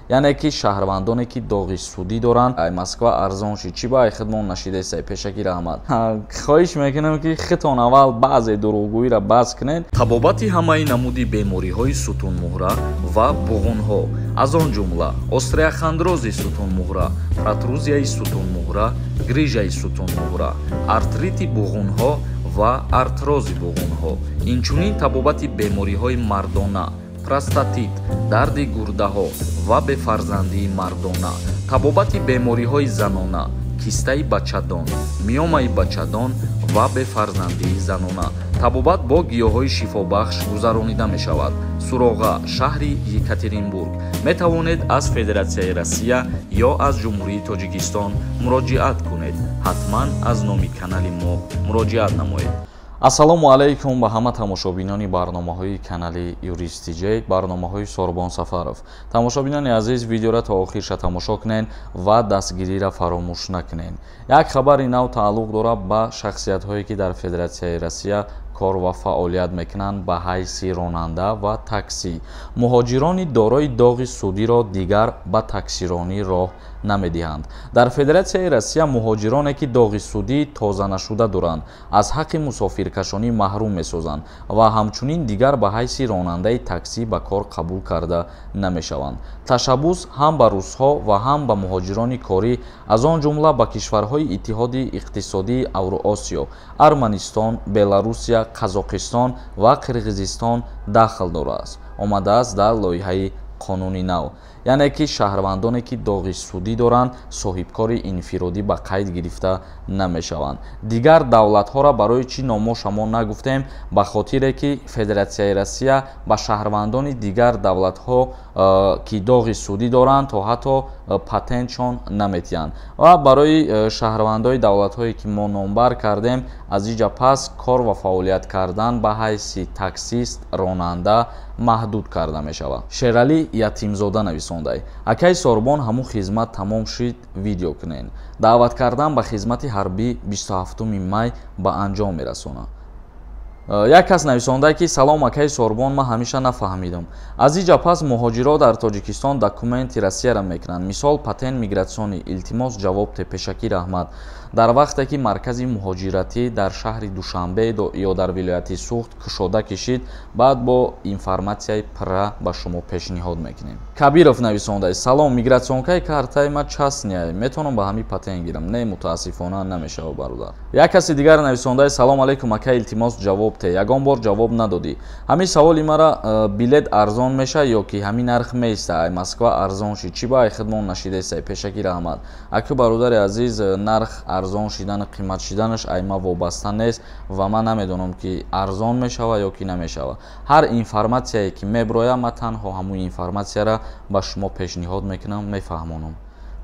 Яъне ки шаҳрвандоне, ки доғи судӣ доранд, ай Москва арзон шид, чӣ ба ай хидмон нашидесай? Пешакӣ раҳмат. Хоҳиш мекунам, ки хитон аввал баъзе дурӯғгӯиро бас кунед. Табобати ҳамаи намуди бемориҳои сутунмуҳра ва буғунҳо, аз он ҷумла остеохондрози сутунмуҳра, протрузияи сутунмуҳра, грижаи сутунмуҳра, артрити буғунҳо ва артрози буғунҳо, инчунин табобати бемориҳои мардона, простатит, дарди гурдаҳо ва бефарзандии мардона, табобати бемориҳои занона, кистаи бачадон, миомаи бачадон ва бефарзандии занона. Табобат бо гиёҳҳои шифобахш гузаронида мешавад. Суроға: шаҳри Екатеринбург. Метавонед аз Федератсияи Россия ё аз Ҷумҳурии Тоҷикистон муроҷиат кунед. Ҳатман аз номи канали мо муроҷиат намоед. Ассалому алайкум ба ҳама тамошобинони барномаҳои канали Юрист Тиҷей, барномаҳои Сорбон Сафаров. Тамошобинони азиз, видеоро то охирша тамошо кунед ва дастгириро фаромӯш накунед. Як хабари нав тааллуқ дорад ба шахсиятҳое, ки дар Федератсияи Россия кор ва фаъолият мекунанд ба ҳайси ронанда ва таксӣ. Муҳоҷирони дорои доғи судиро дигар ба таксиронӣ роҳ намедиҳанд. Дар Федератсияи Россия муҳоҷироне, ки доғи судӣ тоза нашуда доранд, аз ҳаққи мусофиркашонӣ маҳрум месозанд ва ҳамчунин дигар ба ҳайси ронандаи таксӣ ба кор қабул карда намешаванд. Ташаббус ҳам ба русҳо ва ҳам ба муҳоҷирони корӣ, аз он ҷумла ба кишварҳои Иттиҳоди Иқтисодии Авроосиё, Арманистон, Беларусия, Қазоқистон ва Қирғизистон дахл дорад, омадааст дар лоиҳаи қонуни нав. Яъне ки шаҳрвандоне, ки доғи судӣ доранд, соҳибкори инфиродӣ ба қайд гирифта намешаванд. Дигар давлатҳоро барои чӣ номоша мо нагуфтем? Ба хотире ки Федератсияи Россия ба шаҳрвандони дигар давлатҳо, ки доғи судӣ доранд, то ҳатто патентшон наметиҳанд ва барои шаҳрвандои давлатҳое, ки мо номбар кардем, аз иҷа пас кор ва фаъолият кардан ба ҳайси таксист, ронанда маҳдуд карда мешавад. Шералӣ Ятимзода нависондай: акай Сорбон, ҳамун хизмат тамом шид, видео кунен. Даъват кардан ба хизмати ҳарбӣ 27 май ба анҷом мерасонад. Як кас нависонда, ки салом, акаи Сорбон, ман ҳамеша нафаҳмидам, аз иҷа пас муҳоҷиро дар Тоҷикистон документи Россияро мекунанд, мисол патент миграционный? Илтимос, ҷавоб те, пешакӣ раҳмат. Дар вақте ки маркази муҳоҷиратӣ дар шаҳри Душанбе ё дар вилояти Суғд кушода кишид, баъд бо информатсияи пурра ба шумо пешниҳод мекунем. Кабиров нависонда: салом, миграционкаи картаи ма частный, метавонам ба ҳамин патент гирам? Не, мутаассифона, намешавад, бародар. Як каси дигар нависондаи: салом алайкум, ака, илтимос, ҷавоб те, ягон бор ҷавоб надодӣ ҳамин саволи мара. Билет арзон меша ё ки ҳамин нарх меиста? Ай Москва арзон шид, чӣ ба ай хидмон нашидесай? Пешакӣ раҳмат. Аку бародари азиз, нарх арзон шидану қимат шиданаш ай ма вобаста нест ва ман намедонам, ки арзон мешава ё ки намешава. Ҳар информатсияе, ки меброя, ман танҳо ҳамун информатсияра ба шумо пешниҳод мекунам, мефаҳмонам.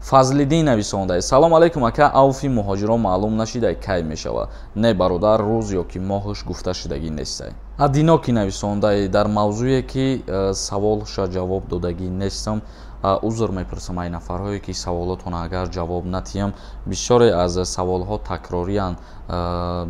Фазлиддин нависонда: салом алайкум, ака, авфи муҳоҷирон маълум нашидай, кай мешавад? Не, бародар, рӯз ё ки моҳаш гуфта шудагӣ нестай. Адиноки нависондаи: дар мавзӯе, ки саволша ҷавоб додагӣ нестам, узр мепурсам ай нафарҳое, ки саволотон агар ҷавоб натиҳам. Бисёре аз саволҳо такрориянд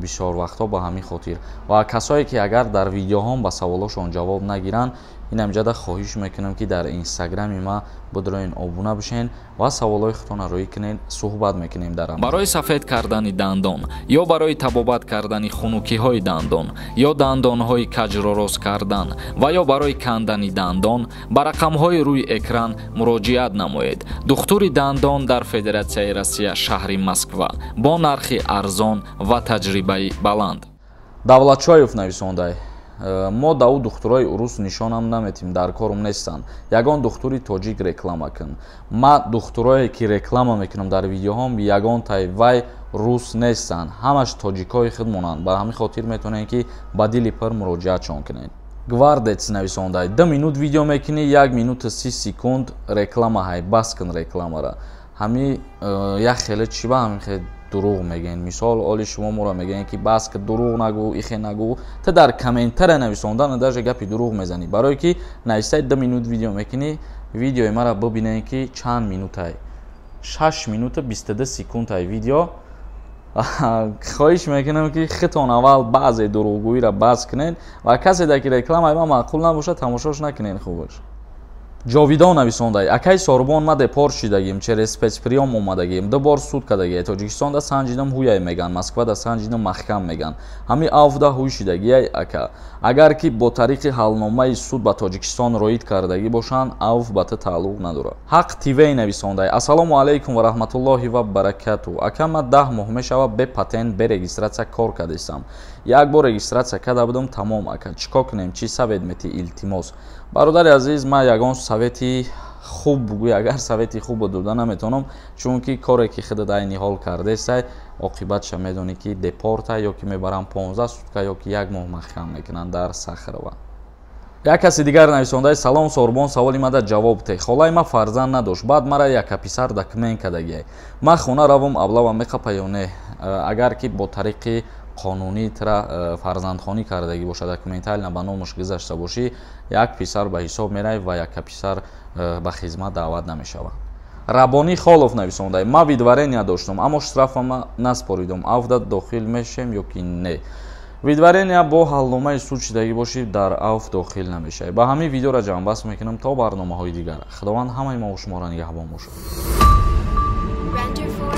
бисёр вақтҳо, ба ҳамин хотир ва касое, ки агар дар видеоҳом ба саволошон ҷавоб нагиранд, ин ҳамҷада хоҳиш мекунам, ки дар инстаграми ма будроен, обуна бишен ва саволҳои худтонро рӯй кунед, суҳбат мекунем дар Барои сафед кардани дандон ё барои табобат кардани хунукиҳои дандон ё дандонҳои каҷро рост кардан ва ё барои кандани дандон ба рақамҳои рӯи экран муроҷиат намоед. Духтури дандон дар Федератсияи Россия, шаҳри Москва, бо нархи арзон ва таҷрибаи баланд. Давлатшоев нависондай: мо да ӯ духтурои урус нишонам наметим, дар корум нестанд, ягон духтури тоҷик реклама кун. Ма духтурое, ки реклама мекунам дар видеоҳом, ягонтай вай рус нестанд, ҳамаш тоҷикҳои худ монанд. Ба ҳамин хотир метавонед, ки ба дили пир муроҷиатшон кунед. Гвардец нависондай: 2 минут видео мекунӣ, 1 минуту 30 секунд реклама ҳай, бас кун рекламара. Ҳами як хеле чӣ ба ҳамин хеле дурӯғ мегӯен? Мисол, оли шумо моро мегӯен, ки бас ки дурӯғ нагӯ, ихе нагӯ. Ту дар комментария нависондан даже гапи дурӯғ мезанӣ, барое ки навистай 2 минут видео мекунӣ. Видеои мара бибинед, ки чанд минутай: 6 минуту 22 секундай видео. Хоҳиш мекунам, ки хитон аввал баъзе дурӯғгӯиро бас кунед ва касе, дар ки рекламаи ман маъқул набошад, тамошош накунед хубаш. Ҷовидон нависондай: акай Сорбон, ма депорт шидагим, через спецприём омадагим, ду бор суд кардагия. Тоҷикистонда санҷидам, ҳуяй меган, Москвада санҷидам, маҳкам меган. Ҳами авфда ҳуй шидагиай, ака? Агар ки бо тариқи ҳалномаи суд ба Тоҷикистон роид кардагӣ бошанд, авф ба ту тааллуқ надорад. Ҳақ тивей нависондай: ассалому алайкум ва раҳматуллоҳи ва баракату, ака, ма 10 моҳ мешавад бе патент, бе регистрация кор кардастам. Як бор регистрация карда будам, тамом. Ака, чӣ кор кунем? Чӣ совет метӣ, илтимос? Бародари азиз, ман ягон совети хуб бугӯй, агар совети хуб дода наметавонам, чунки коре ки худат айни ҳол кардесай, оқибатша медонӣ, ки депорта ё ки мебарам 15 сутка ё ки як моҳ маҳкам мекунанд дар Сахарова. Як каси дигар нависондаи: салом, Сорбон, саволи мада ҷавоб те. Холаи ма фарзанд надошт, баъд мара яка писар документ кардагиай. Ман хона равам, облава меқапа ё не? Агар ки бо тариқи қонунӣ тра фарзандхонӣ кардагӣ бошад, документально ба номаш гузашта бошӣ, як писар ба ҳисоб меравӣ ва яка писар ба хизмат даъват намешавад. Рабонӣ Холов нависондай: ма выдворения доштам, аммо штрафама наспоридам, авфда дохил мешем ё ки не? Выдворения бо ҳалномаи суд шидагӣ бошӣ, дар авф дохил намешавӣ. Ба ҳамин видеоро ҷамъбаст мекунам. То барномаҳои дигар, Худованд ҳамаи мо шуморо нигаҳбон бошад. Render for